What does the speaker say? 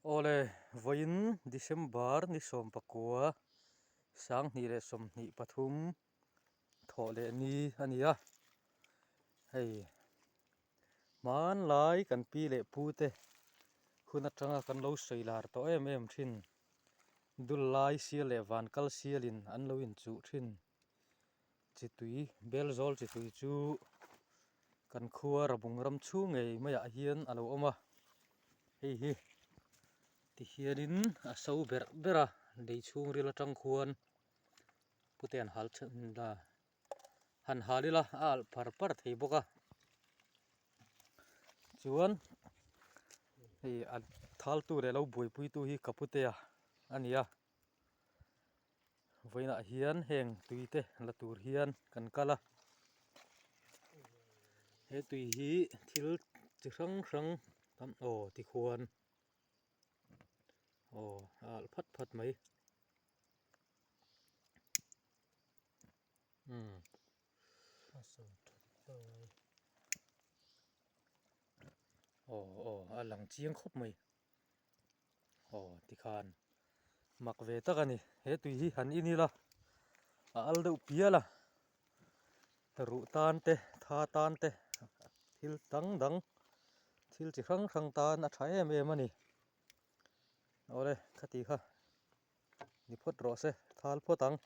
Awle, vawiin December ni 19, 2023 thawh leh ni a ni a. Hei, hmanlai kan pi leh pu te hun atanga kan lo sawi lar tawh em em thin. Dul lai sial leh van kal sialin an lo inchuh thin. Chi tui, Belzawl chi tui chu kan khua Rabung ram chhung ngei maiah hian a lo awm a. Hei hi tihianin a so berh ber a, lei chhungril atang khuan pute an hal han hal ila a alh par par thei bawk a. Chuan hei a thaltu leh lo buaipuitu hi ka putea a ni a. Vawiinah hian heng tui te la tur hian kan kal a he tui hi thil chi hrang hrang tam aw tikhuan aw a alh phat phat mai umm aw aw a lang chiang khawp mai. Aw tikhan mak ve tak a ni he tui hi han in ila a al deuh pial a ruh tan te tha tan te thil dang dang thil chi hrang hrang tan a tha em em a ni awle khati kha ni phawt rawh se thal phawt ang.